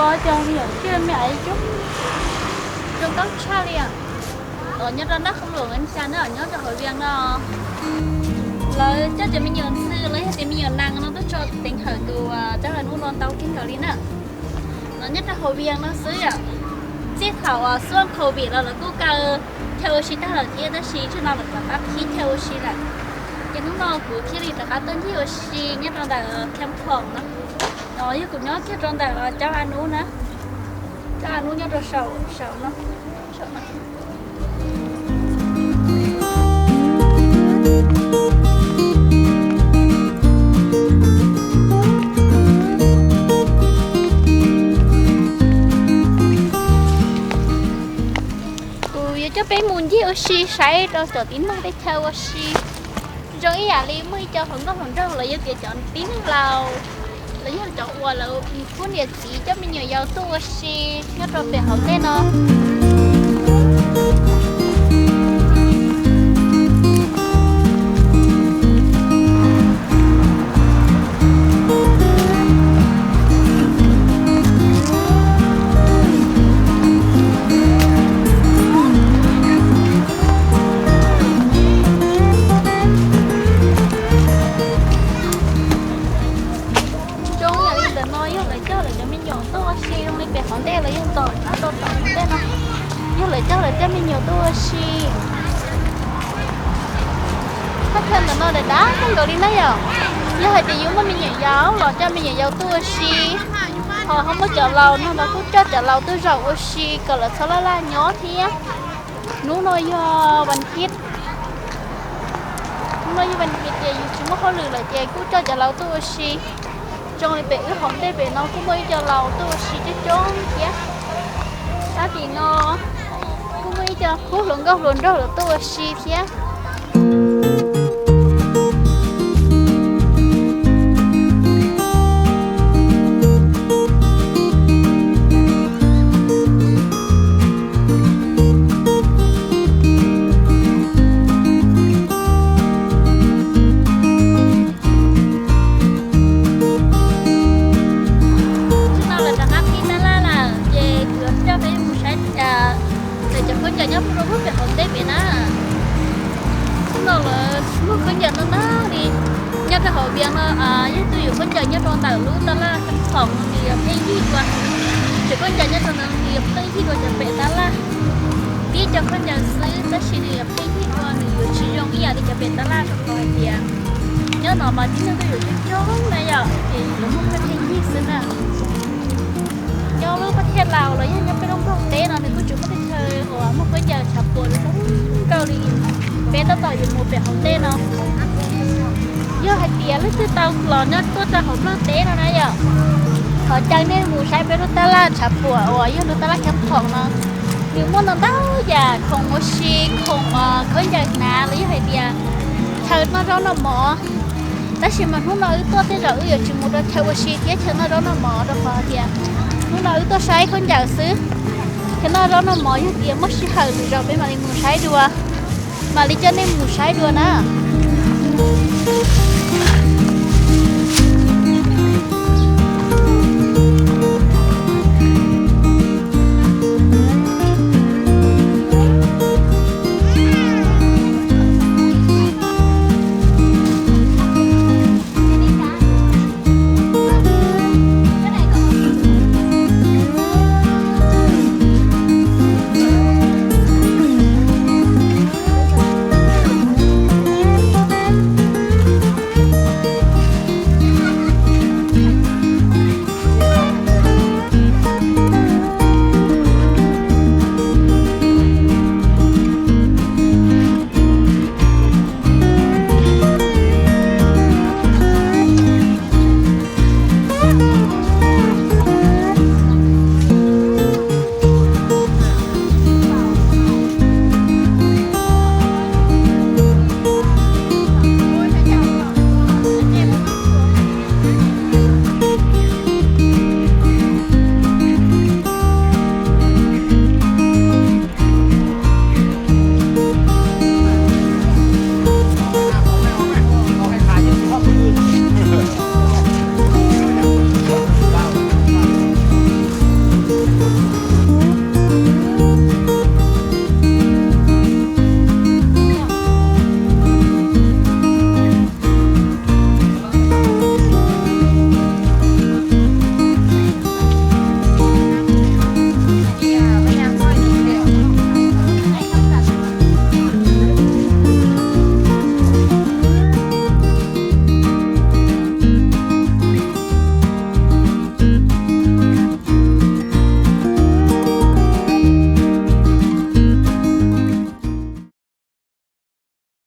Cov me nyuam tsiaj me aiv coob, zoo nkauj tshaj li os. Nyob rau nab khoos luam xya na, nyob rau hauv Vias no, lawv coj cov me nyuam ntxhw los yog tias me nyuam nees no tuaj tso teev hawm tus tsob a nub no ntau kawg nkaus li na. No nyob rau hauv Vias no xwb yom. Txij thaum xuaj covid los lawv kuj kaw chaw ua si tag lawm thiab, tab sis tsheb no lawv rov qab qhib chaw ua si lawm. Ces hnub no kuv thiaj li rov qab tuaj ncig ua si nyob rau ntawm Kham Khoom no. No yog kuv nyob kiag rau ntawm tsob a nub na. Tsob a nub nyob rau saum, saum no, saum no. Kuv yuav coj peb mus ncig ua si saib rau cov tib neeg tej chaw ua si. Zoo ib yam li muaj ib co hluas nkauj hluas nraug los yog tias cov tib neeg laus los yog cov uas lawv khub niam txiv coj me nyuam yaus tuaj ua si nyob rau pem hauv ntej no. Zoo yam li ntawm no yog lawv coj lawv cov me nyuam tuaj ua si zoo li pem qhov ntej los yog tom qab rau tom qhov ntej no, yog lawv coj lawv tej me nyuam tuaj ua si. Thaj chaw ntawm no dav dav kawg nkaus li na yom. Yog hais tias yus muaj me nyuam yaus los coj me nyuam yaus tuaj ua si, ho ho muaj cov laus no los kuj coj cov laus tuaj zaum ua si kom lawv txhob laj laj nyob thiab. Hnub no yog vas thiv, hnub no yog vas thiv ces yus tsis muaj hauj lwm lawm ces kuj coj cov laus tuaj ua si. Zoo li pem wb hauv ntej pem no kuj muaj ib co laus tuaj ua si coob coob thiab. Sab tim no kuj muaj ib co khub hluas nkauj hluas nraug lawv tuaj ua si thiab. Thaum no lawv rov qab qhib tab laj lawm ces kuv yuav coj peb mus saib ntawm cov khaub ncaws nyob rau pem hauv ntej pem na. Thaum no lawv muag khaub ncaws no ntau li. Nyob rau hauv Vias no yog tus yuav khaub ncaws nyob rau ntawm lub tab laj Kham Khoom no nws yuav pheej yig dua. Tseem khaub ncaws nyob rau ntawd nws yuav pheej yig dua cov pem tab laj. Tib co khaub ncaws xwb tab sis nws yuav pheej yig dua, nws yuav tsis zoo ib yam li cov pem tab laj rau qhov hais tias nyob no mas tib neeg tuaj yuav coob coob na yom, ces lawv muag pheej pheej yig xwb na. Nyob lub pas thej Laus los yog nyob peb lub nplog teb no nws kuj tsis muaj tej chaw uas muag khaub ncaws tshav puam zoo nkauj li peb tab tom yuav mus pem hauv ntej no. Yog hais tias leej twg tau los nyob tuaj rau hauv nplog teb no na yom, thov caw nej mus saib peb lub tab laj tshav puam uas yog lub tab laj Kham Khoom no. Nws muaj ntau ntau yam khoom ua si, khoom khaub ncaws hnav los yog hais tias chaw noj zaub noj mov. Tab sis mas hnub no wb tuaj tej zaum wb yuav tsis mus rau chaw ua si thiab chaw noj zaub noj mov rau qhov tias hnub no wb tuaj saib khaub ncaws xwb. Chaw noj zaub noj mov yog tias muaj sij hawm lwm zaus peb mam li mus saib dua, mam li coj nej mus saib dua na.